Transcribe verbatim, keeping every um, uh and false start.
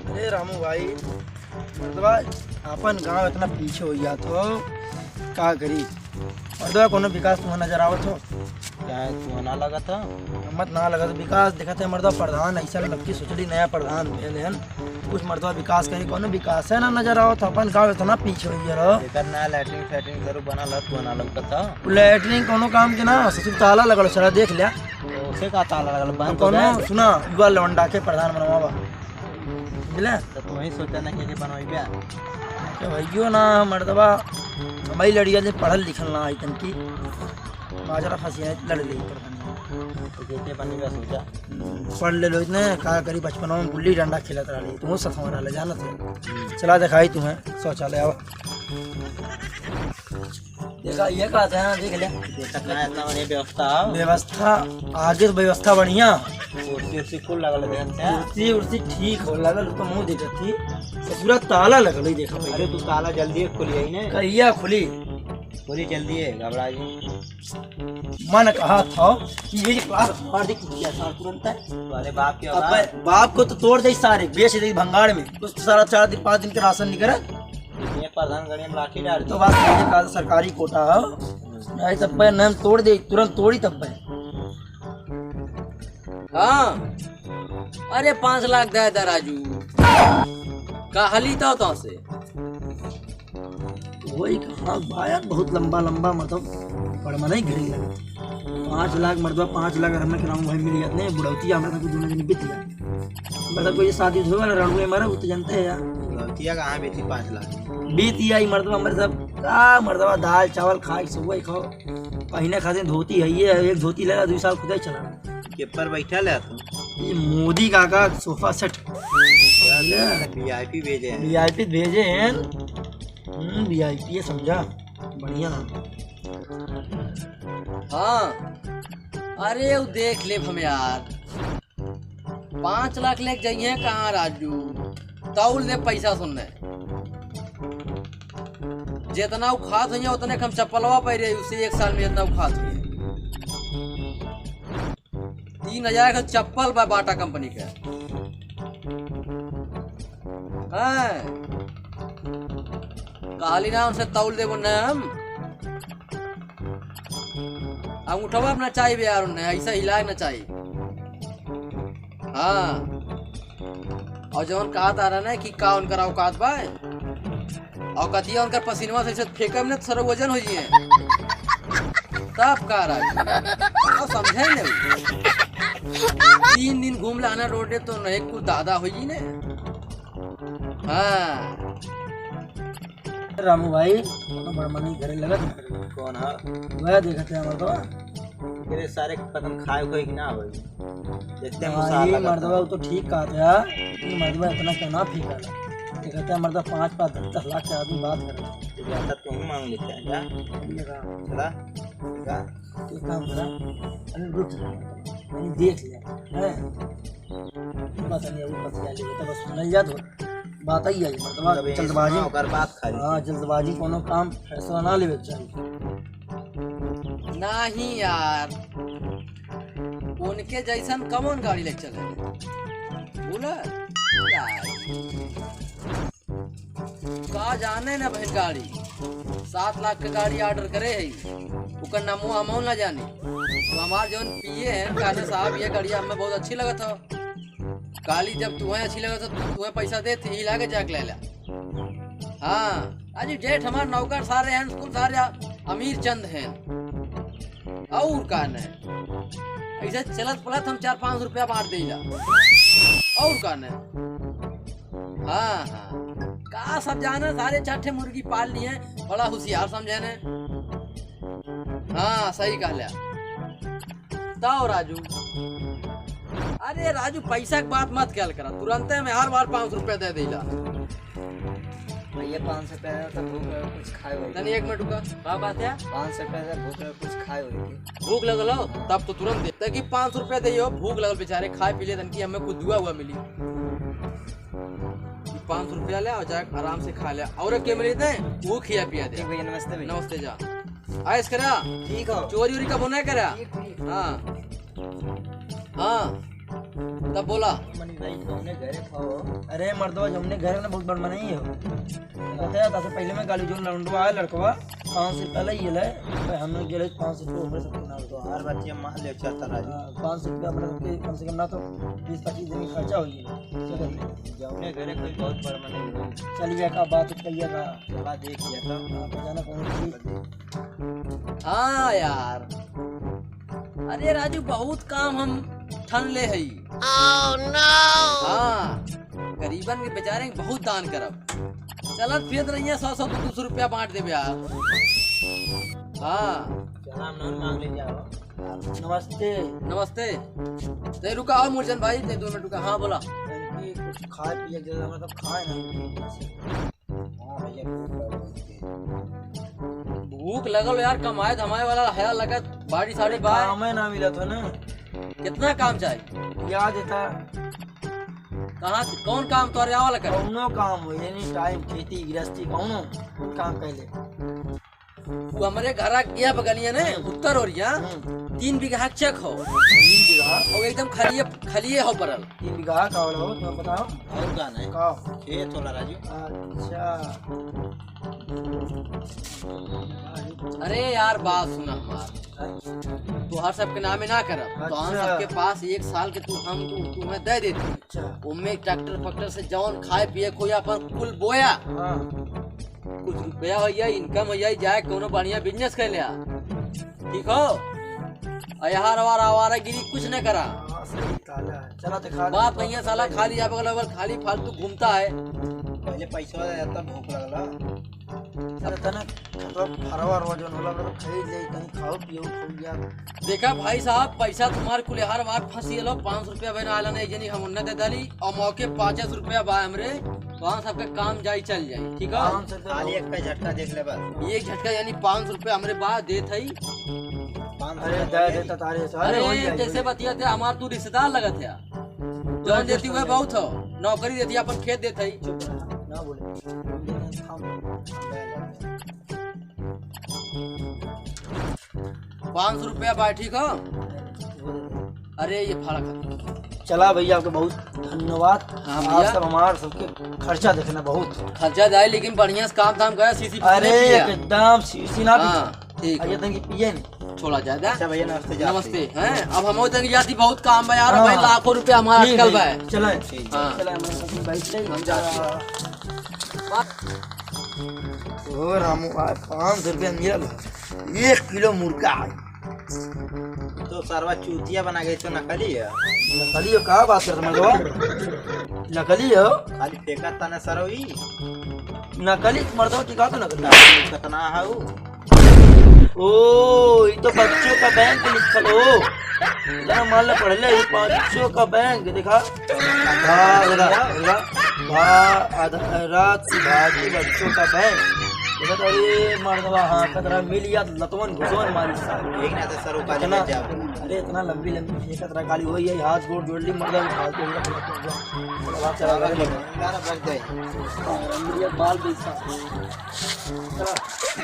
अरे रामू भाई, मर्दवा, अपन गांव इतना पीछे होइ जात हो, का करी? मर्दवा, कोनो विकास तुम्हें नजर आवत हो? काहे, तुम्हें ना लगत हो? मत ना लगत विकास, देखत है मर्दवा, प्रधान ऐसा लड़की सोचली, नया प्रधान भेल हन, कुछ मर्दवा विकास करी, कोनो विकास है ना नजर आवत हो। अपन गांव इतना पीछे होइ गया रहो। एकर ना लैट्रिन फैट्रिन करू बनल हो, तुम्हें ना लगत हो? लैट्रिन कोनो काम के ना, ससुर ताला लगल, साला देख लिया। तो उसे का ताला लगल? बंद तो कोनो दे। सुना, युवा लौंडा के प्रधान बनवावा। बुझले? तो तू ही सोचा ना के, के बनवाइबे। तो भइयो ना, मर्दवा, हमारी लड़िया जे पढ़ल लिखल ना आई तनकी, बाजरा फंसी है, लड़ ले प्रधान। तो के, के बनवाइबे सोचा। पढ़ ले लो इतने, का करी, बचपन में गुल्ली डंडा खेलत रहली, तू सथवा रहले, जानत है। चला दिखाई तुम्हें शौचालय, आवा। देखा, ये का था, देख ले। देखा, कहाँ इतना बढ़िया व्यवस्था है। व्यवस्था, आगे तो व्यवस्था बढ़िया। कुर्सी उर्सी कुल लगल है, देखा। कुर्सी उर्सी ठीक हो, लगल तो मुँह देखत थी। तो पूरा ताला लगल है, देखा भाई। अरे, तू ताला जल्दी खोली आई ने। कहिया खुली? खोली जल्दी है, घबरा जी। मन कहा था कि ये क्लास मार दे, कुटिया सार तुरंत है। अरे बाप के अब्बे, औलाद। बाप को तो तोड़ दे सारे, बेच दे भंगार में। कुछ सारा चार दिन, पाँच दिन के राशन निकल। ये प्रधान गड़ी में लाठी डाल तो बात ये का सरकारी कोटा है। नहीं तब पे नाम तोड़ दे, तुरंत तोड़ी तब पे। हाँ, अरे पाँच लाख दे दे राजू, कहली तो तो से। वही कहा बाया बहुत लंबा लंबा, मतलब बड़ मनई घड़ी लगे। पाँच लाख मर्दवा, पाँच लाख अगर हमें के नाम भाई मिल जाते हैं, बुढ़ौती हमरा तक दोनों दिन बीत जाए। मतलब कोई शादी हुआ ना, रणुए मरा, वो तो जानते हैं यार। बुढ़ौतिया कहाँ बीती पाँच लाख? बीत जाई मर्दवा, हमारे सब का मर्दवा, दाल चावल खाए, सुबह खाओ, पहिने खातिर धोती है, ये एक धोती लेला, दो साल खुदे चला। के पर बैठा ले तू? ये मोदी काका सोफा सेट। वीआईपी भेजे हैं। वीआईपी भेजे हैं। हम्म, वीआईपी है, समझा? बढ़िया। हाँ, अरे वो देख ले हम यार, पाँच लाख लेके जाइए कहाँ राजू? तौल दे पैसा सुनने। जितना उ खात होइए, उतने के हम चप्पलवा पहिरे, उसे एक साल में जितना उ खात होइए। तीन हजार का चप्पल बा बाटा कंपनी के। हैं? कहली ना उनसे तौल देबो ना हम। अंगूठवा अपना चाहिए बे यार, उन्हें ऐसा हिलाए ना चाहिए। हाँ। और जौन कहत आ रहा ना कि का उनकर औकात बा, औकातिया उनकर पसीनवा से ऐसे फेंकब ना तो सारा वजन हो जिए। तब का रहा? और समझे नहीं। तीन दिन घूम लाना रोड पे तो नहीं कुछ दादा हो जी ने। हाँ। रामू भाई, कोनो बड़ मनई घरे लगत है। कौन है? वह देखत है हमार तो। तेरे सारे पतन खाए कोई कि ना होई। देखते हैं हाँ, मुसाला ये करता मर्दवा हूँ। तो ठीक कहत है, लेकिन मर्दवा इतना क्या ना फेंका ला। देखत है मर्दवा पाँच, पाँच, दस, दस लाख के आदमी बात कर रहा है। तो ज्यादा तुम ही मांग लेते हैं क्या? ये रहा। चला, जा। एक काम करा, अरे रुक जा, अरे देख ले, हैं? पता नहीं, वो पता क्या लेवे, तो बस सुनल जात हो। बात आई है, मतलब, जब ये जल्दबाजी। सुना, ओकर बात खाली। हाँ, जल्दबाजी कोनो काम, फैसला ना लेवे के चाहिए। नहीं यार, उनके जैसन कौन गाड़ी ले चले? बोला यार। का जाने ना बहन गाड़ी, सात लाख के गाड़ी order करे है, ओकर नामो हमहू ना जाने। तो हमार जौन पीए हैं, कहने साहब, ये गाड़िया हमें बहुत अच्छी लगत हो। काली जब तुम्हें अच्छी लगत हो, तो तुम्हें पैसा दे, ती लागे जाके ले ला। हाँ, अजी जेठ हमार नौकर सारे हैं, कुल सारे अमीर चंद हैं। और का नहीं, ऐसे चलत पलत हम चार पाँच सौ रुपया बांट देला। और का नहीं, हाँ, हाँ। का सब जाने, सारे चार ठे मुर्गी पाल लिए, बड़ा होशियार समझे ने। हाँ, सही कहले। ताओ राजू, अरे राजू, पैसा के बात मत कहल करा, तुरंते में हर बार पाँच सौ रुपया दे देला। भैया, पाँच सौ रुपया दे, तो भूख लगे, कुछ खाए होई। तनी एक मिनट रुका, का बात है? पाँच सौ रुपया दे, भूख लगे, कुछ खाए होई। भूख लगल हो, तब तो तुरंत दे। ताकि पाँच सौ रुपया दे हो, भूख लगल बेचारे, खाए पी ले, तनकी हमें कुछ दुआ हुआ मिली। ये पाँच सौ रुपया ले और जाके आराम से खा ले। और के मिली थे, वो खिया पिया दे। ठीक भैया, नमस्ते भैया। नमस्ते जा। आइस करा। ठीक हो। चोरी उरी का बोना करा। ठीक, ठीक। हाँ। हाँ। तब बोला। मनी भाई, कौने घरे खाओ? अरे मर्दवा, जौने घरे ना बहुत बड़ मनई हो। कहते हैं, तासे पहले में गाली जोन लौंडवा आए लड़कवा, पाँच सौ रुपया ले ये ले। भाई, हम लोग गेले पाँच सौ रुपया, हमरे सबके नाम तो। हर बच्चे मान ले चलता राजू। हाँ, पाँच सौ रुपया अपने सबके कम से कम ना तो बीस पच्चीस दिन का खर्चा हो गया। चलो। जौने घरे कोई बहुत बड़ मनई। चलिए का बात करिए का। चला देख लिया था। हाँ, तो जाना कौन सी। हाँ यार, अरे राजू, बहुत काम हम ठन ले हई। Oh no! हाँ, गरीबन के बेचारे के बहुत दान करब। चलत फिरत रहिए, सौ सौ दो सौ रुपया बांट देबे यार। हाँ। चला, हम नाम मांग ले जाओ। नमस्ते। नमस्ते। ते रुका हो मुरझन भाई, ते दो मिनट रुका। हाँ, बोला। तनकी कुछ खाए पिए के जरूरत, मतलब खाए नहीं। हाँ भैया, भूख लगल है। भूख लगल यार, कमाए धमाए वाला हया लगत, बाड़ी साड़ी बाय। कामे ना मिलत हो ना। कितना काम चाहिए? याद था। कहाँ से, कौन काम तोरे आवा लगत? कौनो काम हो, any time, खेती गृहस्थी, कौनो काम कैले। वो हमरे घरा के बगलिया ने, उत्तर ओरिया, हम्म। तीन बीघा के चक हो। तीन बीघा? और एकदम खलिए, खलिए हो परल। तीन बीघा का होला हो, तो बताओ। और का नहीं? का? खेत होला राजू। अच्छा। अरे यार, बात सुना हमार। हाँ? तोहार सबके नामे ना करब। तोहार अच्छा। सबके पास एक साल के तू, हम तू, तुम्हें दे देती। अच्छा। ओमे ट्रैक्टर फैक्टर से जौन खाए पिए कोई अपन कुल बोया। हाँ। कुछ रुपया हो जाए, income हो जाए, जाए कोनो बढ़िया business कर लिया। ठीक हो? और यहाँ आवारा, आवारागिरी कुछ न करा। हाँ, सही कहला है। चला तो खा बाप ले। कहिया साला खाली जाबे वाला, बगल खाली फालतू घूमता है। पहले पैसा रहता, भूख लगला। चला तना, तो फरवा रोज होला, तो खरीद ले, कहीं खाओ पियो, खो गया। देखा भाई साहब, पैसा तुम्हारे कुलेहार बात फंसी लो, पाँच सौ रुपया बहन आला नहीं, जनी हम उन्ना दे डाली, और मौके पाँच सौ रुपया बा हमरे, वहाँ सबके काम जाई चल जाई, ठीक है? पाँच सौ रुपया खाली एक का झटका देख ले बस। एक झटका यानी पाँच सौ रुपया हमरे बा देत हई। पाँच सौ अरे रुपया दे हो दे जाई। तो तारे सारे हो अरे जाई, जैसे हो जाई। बतिया थे हमार तू रिश्तेदार लगत है, जौन देती हुए बहुत हो, नौकरी देती अपन खेत देत हई। चुप रहा, ना बोले। हम पाँच सौ रुपया बा, ठीक हो? अरे, ये फड़ा खा। चला भैया, आपके बहुत धन्यवाद। हाँ आप भैया। सब हमार सबके खर्चा देखना बहुत। खर्चा जाए, लेकिन बढ़िया से काम धाम करा, सीसी अरे, पिए पिया। एकदम सीसी ना हाँ, पीछे। ठीक अरे, है। तंग पिए नहीं। छोड़ा जाए दा। अच्छा भैया, नमस्ते, जाते नमस्ते। हैं। हैं? अब हम तंग जाती, बहुत काम बा यार, हाँ। भाई, लाखों रुपया हमारा ठीक अटकल है। बा। चले। ठीक। हाँ। चले, हम सब बैठ ले। हम जाते हैं। ओ रामू, आज पाँच सौ रुपया मिलल है, एक किलो मुर्गा है। तो सरवा चूतिया बना गई तो नकली है। नकली हो, का बात करत मर्दवा? नकली हो? खाली फेंकत तने सरवी। नकली मर्दवा, ठीक है तो नकली। कितना है वो? ओ, ये तो बच्चों का बैंक लिखल हो। इतना मान लो पढ़ ले, ये बच्चों का बैंक, देखा? भा, देखा, देखा? भा, आधा, रात की भागी बच्चों का बैंक। देखा तो ये मर्दवा, हाँ, कतरा मिल गया, लतवन घुसवन मारी साहब। एक ना तो सर उका इतना, ले जाओ। अरे इतना लंबी लंबी फेंकत रहा, खाली वही है, हाथ गोड़ जोड़ ली, मर्दवा, फालतू हो गया। बात चला रहा है। यार, बच गए। हाँ, बाल बेचा। चला।